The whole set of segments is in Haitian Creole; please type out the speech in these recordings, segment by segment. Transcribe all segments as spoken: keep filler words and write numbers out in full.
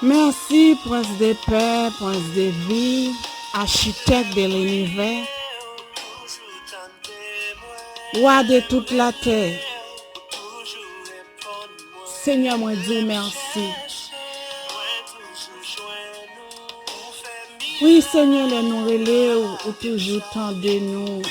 Mèsi, Prens de pè, Prens de vi, Achitèk de linivè, Wa de tout latè. Senyè, mwen di w mèsi. Wi, Senyè, lè nou rele w, ou toujou tande nou.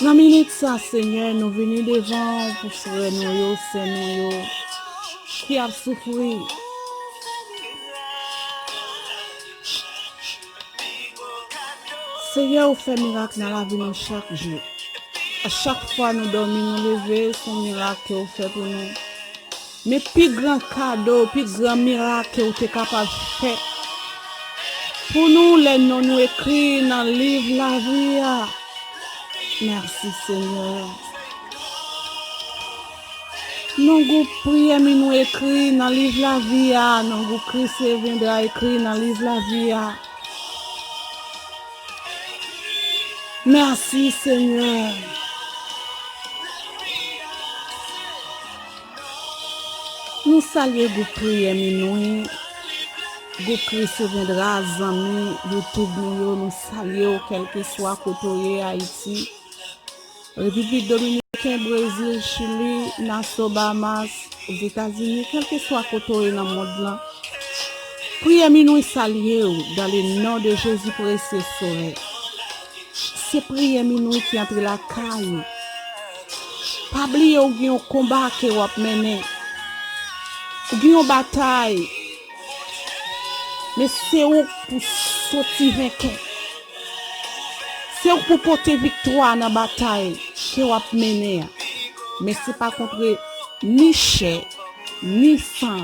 Nan minit sa, Senyè, nou vini devan w pou frè nou yo, sè nou yo ki ap soufri. Senyè, ou fè mirak nan lavi nou chak jou. A chak fwa nou dòmi, nou leve, se yon mirak ke ou fè pou nou. Men pi gran kado, pi gran mirak ke ou te kapab fè pou nou, lè non nou ekri nan liv lavi a. Mèsi, Senyè. Non gwoup priyè mi nou ekri nan liv lavi a, non gwoup Christ reviendra ekri nan liv lavi a. Mèsi, Senyè. Nou salye gwoup priyè Minwi, gwoup Christ reviendra, zanmi YouTube nou yo, nou salye w, kèlkeswa kote w ye, Ayiti, Repiblik Dominiken, Brezil, Chili, Nassau, Bahamas, Ozetazini, kèlkeswa kote w ye nan mond lan. Priyè Minwi salye w, dans le nom de Jésus précieux Sauveur. Se priyè Minwi ki antre lakay ou. Pa bliye ou gen yon konba ke w ap mennen. Ou gen yon batay. Men se ou k pou soti venkè. Se ou k pou pote viktwa nan batay ke w ap mennen an. Men se pa kont ni chè, ni san,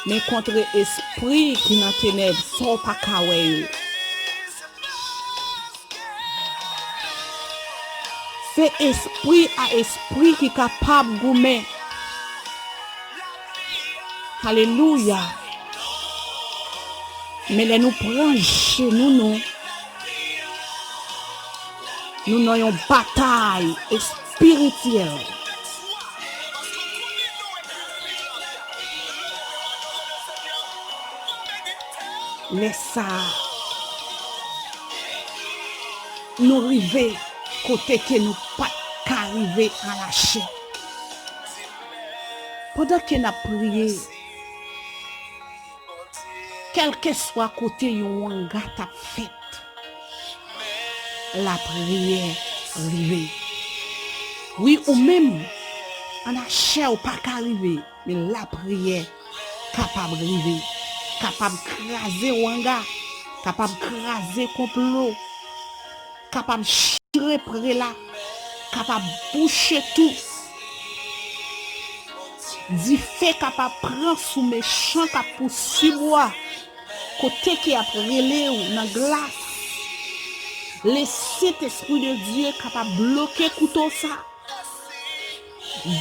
men kont espri ki nan tenèb, sa w pa ka wè yo. Se espri a espri ki kapab goumen. Alelouya. Men lè nou pran jenou nou, nou nan yon batay espirityèl. Lè sa a, nou rive kote ke nou pa t ka rive an lachè. Pandan ke n ap priye, kèlkeswa kote yon wanga t ap fèt, lapriyè rive. Wi, ou menm, an lachè ou pa ka rive, men lapriyè kapab rive, kapab kraze wanga, kapab kraze konplo, kapab chire prela, kapab bouche tou. Dife kapab pran sou mechan k ap pousib ou a, kote ke y ap rele w nan glas. Le Sentespri de Dye kapab bloke kouto sa.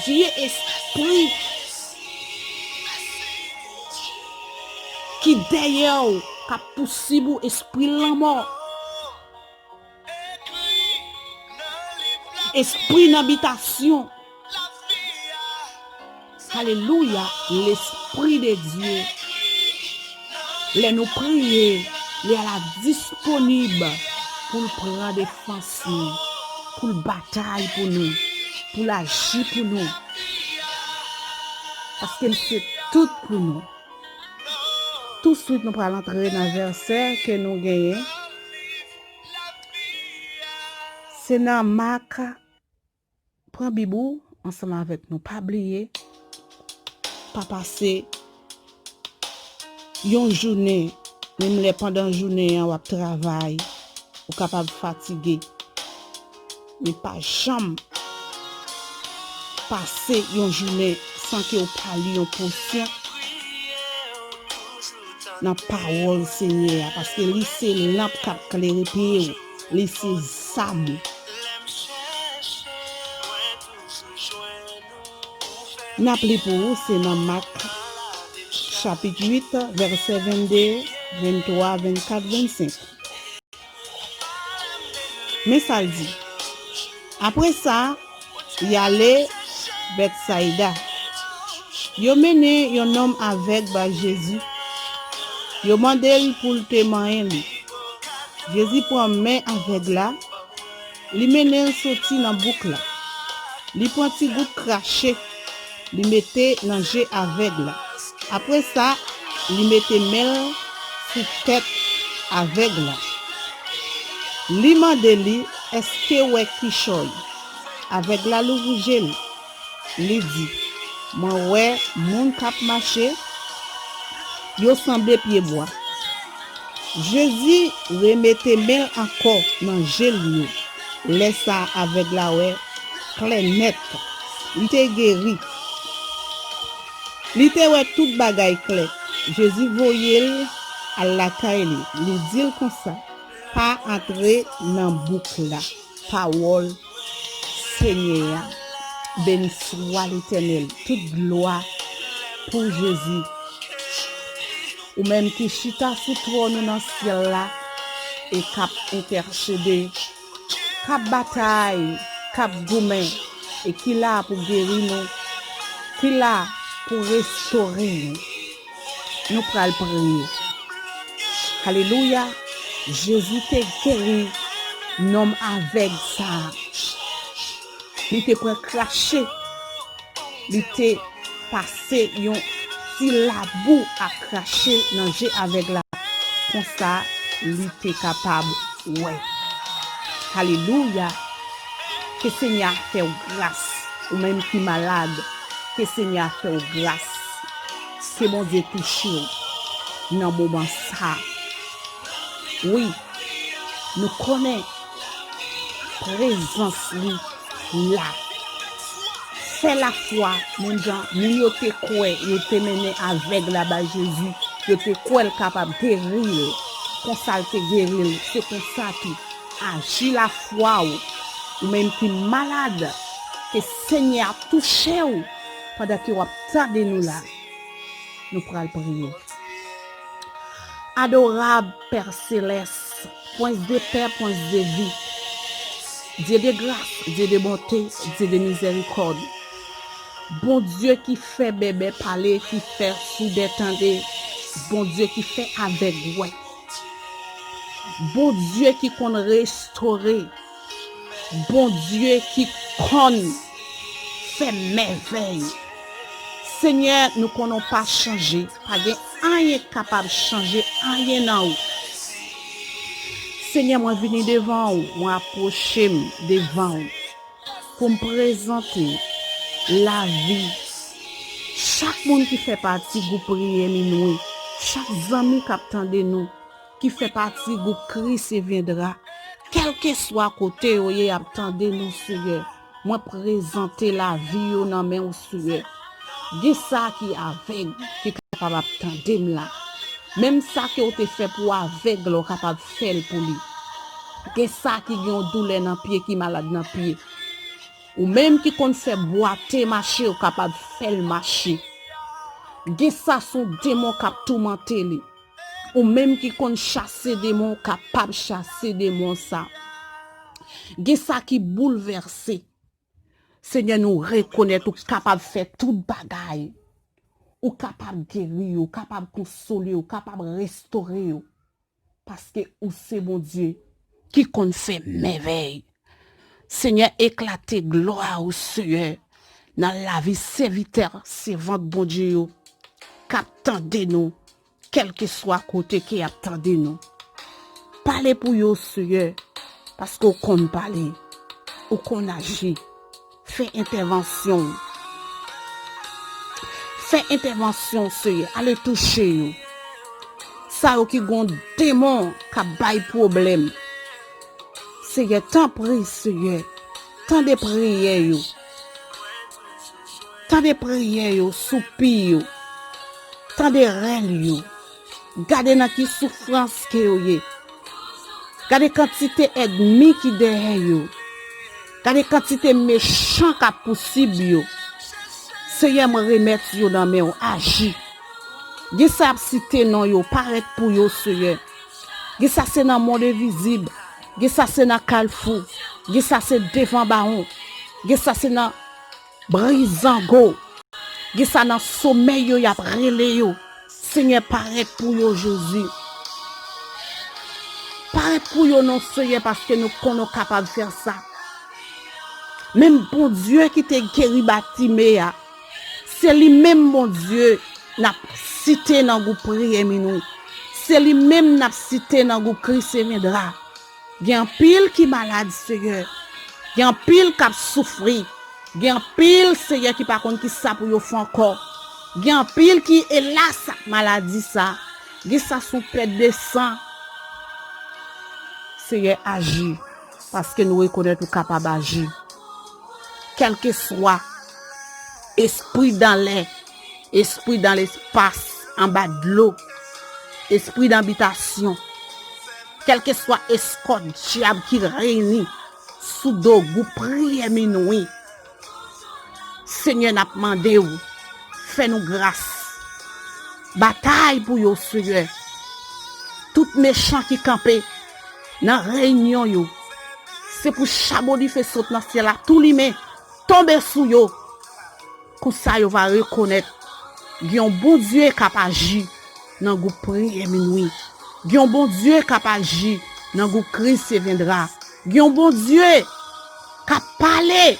Vye espri ki dèyè w, k ap pousib ou, espri lanmò, espri nan bitasyon. Alelouya, Lespri de Dye. Lè nou priye, li ala disponib pou l pran defans nou, pou l batay pou nou, pou l aji pou nou. Paske l se tout pou nou. Touswit nou pral antre nan vèsè ke nou genyen. Se nan Mak. Pran Bib ou ansanm avèk nou. Pa bliye, pa pase yon jounen, menm lè pandan jounen an w ap travay, ou kapab fatige. Men pa janm pase yon jounen san ke w pa li yon pòsyon nan pawòl Senyè a, paske li se lanp k ap klere pye w, li se zam ou. N ap li pou ou, se nan Mak, chapit uit, vèsè vennde, venntwa, vennkat, vennsenk. Men sa l di. Apre sa, y ale Bètsayda. Yo mennen yon nonm avèg bay Jezi. Yo mande l pou l te manyen li. Jezi pran men avèg la, li mennen l soti nan bouk la. Li pran ti gout krache, li mete nan je avèg la. Apre sa, li mete men l sou tèt avèg la. Li mande li, "Èske w wè kichòy?" Avèg la louvri je l. Li di, "Mwen wè moun k ap mache, yo sanble pyebwa." Jezi remete men l ankò nan je l yo. Lè sa a, avèg la wè klè nèt. Li te geri. Li te wè tout bagay klè. Jezi voye l al lakay li. Li di l konsa, "Pa antre nan bouk la." Pawòl Senyè a. Beni swa Letènèl. Tout glwa pou Jezi. Ou menm ki chita sou twòn ou nan syèl la e k ap entèsede, k ap batay, k ap goumen, e ki la pou geri nou, ki la pou restore nou. Nou pral priye. Alelouya! Jezi te geri nonm avèg sa a. Li te pran krache. Li te pase yon ti labou ak krache nan je avèg la. Konsa, li te kapab wè. Alelouya! Ke Senyè a fè w gras. Ou menm ki malad, ke Senyè a fè w gras. Ke Bondye touche w nan moman sa a. Wi, nou konnen prezans li la. Fè lafwa, menm jan moun yo te kwè, yo te mennen avèg la bay Jezi, yo te kwè l kapab geri l. Konsa l te geri l. Se konsa tou, aji lafwa w, ou menm ki malad, ke Senyè a touche w pandan ke w ap tande nou la. Nou pral priye. Adorab Pè Selès, Prince de paix, Prince de vie, Dieu de grâce, Dieu de bonté, Dieu de miséricorde, Bondye ki fè bèbè pale, ki fè soudè tande, Bondye ki fè avèg wè, Bondye ki konn restore, Bondye ki konn fè mèvèy. Senyè, nou konnen w pa chanje. Pa gen anyen k kapab chanje anyen nan ou. Senyè, mwen vini devan ou, mwen apwoche m devan ou pou m prezante lavi chak moun ki fè pati gwoup priyè minwi, chak zanmi k ap tande nou, ki fè pati gwoup Christ viendra, kèlkeswa kote yo ye, y ap tande nou, Seyè. Mwen prezante lavi yo nan men w, Seyè. Gen sa ki avèg, ki kapab ap tande m la. Menm sa ke w te fè pou avèg la, w kapab fè l pou li. Gen sa ki gen yon doulè nan pye, ki malad nan pye. Ou menm ki konn fè bwate mache, w kapab fè l mache. Gen sa se yon demon k ap toumante li. Ou menm ki konn chase demon, w kapab chase demon sa. Gen sa ki boulvèse. Senyè, nou rekonèt ou kapab fè tout bagay. Ou kapab geri yo, ou kapab konsole yo, ou kapab restore yo. Paske ou se Bondye ki konn fè mèvèy. Senyè, eklate glwa ou, Seyè, nan lavi sèvitè, sèvant Bondye yo, k ap tande nou, kèlkeswa kote ke y ap tande nou. Pale pou yo, Seyè, paske w konn pale, ou konn aji. Fè entèvansyon. Fè entèvansyon, Seyè. Ale touche yo. Sa yo ki gon demon k ap bay pwoblèm. Seyè, tanpri, Seyè, tande priyè yo. Tande priyè yo, soupi yo. Tande rèl yo. Gade nan ki soufrans ke yo ye. Gade kantite ènmi ki dèyè yo. Gade kantite mechan k ap pousib yo. Seyè, mwen remèt yo nan men w. Aji. Gen sa ap site non yo, parèt pou yo, Seyè. Gen sa se nan mond envizib. Gen sa se nan kalfou. Gen sa se devan bawon. Gen sa se nan Brizango. Gen sa nan somèy yo, y ap rele yo. Senyè, parèt pou yo, Jezi. Parèt pou yo non, Senyè, paske nou konnen w kapab fè sa. Menm Bondye ki te geri Batime a, se li menm Bondye n ap site nan gwoup priyè minwi. Se li menm n ap site nan gwoup Christ Viendra. Gen anpil ki malad, Senyè. Gen anpil k ap soufri. Gen anpil, Senyè, ki pa konn ki sa pou yo fè ankò. Gen anpil ki, elas, ak maladi sa. Gen sa se yon pèt de san. Seyè, aji, paske nou rekonèt ou kapab aji. Kèlkeswa espri dan lè, espri dan lespas, anba dlo, espri dan bitasyon, kèlkeswa eskòt dyab ki reyini sou do gwoup priyè minwi, Senyè, n ap mande w, fè nou gras. Batay pou yo, Senyè. Tout mechan ki kanpe nan reyinyon yo, se pou chabon dife sot nan syèl la tou limen, tonbe sou yo. Konsa yo va rekonèt gen yon Bondye k ap aji nan gwoup priyè minwi. Gen yon Bondye k ap aji nan gwoup Christ Viendra. Gen yon Bondye k ap pale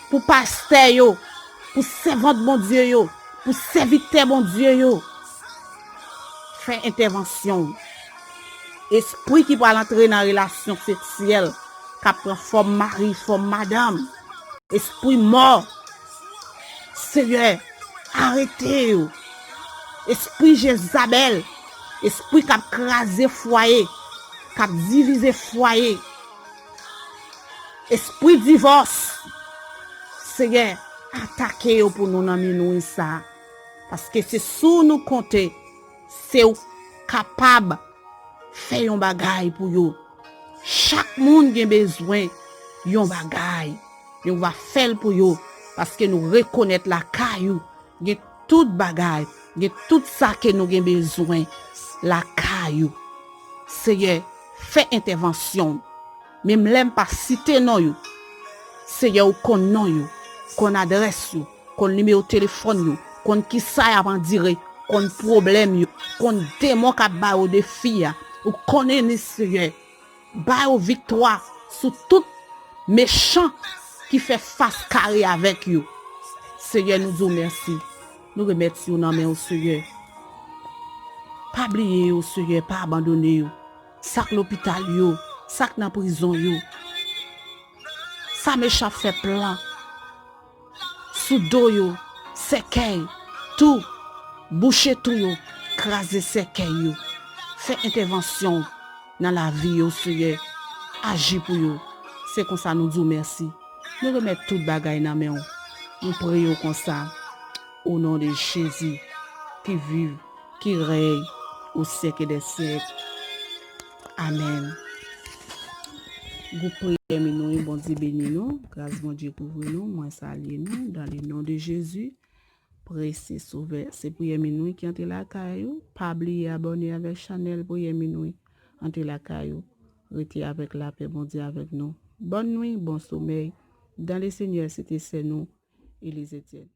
pou pastè yo, pou sèvant Bondye yo, pou sèvitè Bondye yo. Fè entèvansyon w. Espri ki pral antre nan relasyon seksyèl, k ap pran fòm mari, fòm madanm, espri mò, Seyè, arete yo. Espri Jezabèl, espri k ap kraze fwaye, k ap divize fwaye, espri divòs, Seyè, atake yo pou nou nan minwi sa a. Paske se sou nou konte, se ou kapab fè yon bagay pou yo. Chak moun gen bezwen yon bagay, men ou va fè l pou yo, paske nou rekonèt lakay ou gen tout bagay, gen tout sa ke nou gen bezwen lakay ou. Seyè, fè entèvansyon w. Menm lè m pa site non yo, Seyè, ou konn non yo, konn adrès yo, konn nimewo telefòn yo, konn kisa y ap andire, konn pwoblèm yo, konn demon k ap ba yo defi a. Ou konnen li, Seyè. Ba yo viktwa sou tout mechan ki fè fas kare avèk yo. Seyè, nou di w mèsi. Nou remèt yo nan men w, Seyè. Pa bliye yo, Seyè, pa abandone yo. Sa k lopital yo, sa k nan prizon yo, sa mechan ap fè plan sou do yo, sèkèy, tou, bouche tou yo, kraze sèkèy yo. Fè entèvansyon w nan lavi yo, Seyè. Aji pou yo. Se konsa nou di w mèsi. Nou remèt tout bagay nan men w. Nou priye w konsa. O non de Jezi, ki viv, ki rèy o syèk dè syèk. Amèn. Gwoup priyè minwi, Bondye beni nou. Gras Bondye kouvri nou. Mwen salye nou dans le nom de Jésus, précieux Sauveur. Se priyè minwi ki antre lakay ou. Pa bliye abòne avèk chanèl priyè minwi. Antre lakay ou. Rete avèk lapè Bondye avèk nou. Bòn nwi, bon somèy. Dans le Seigneur, se te sè nou, Eliz Etienne.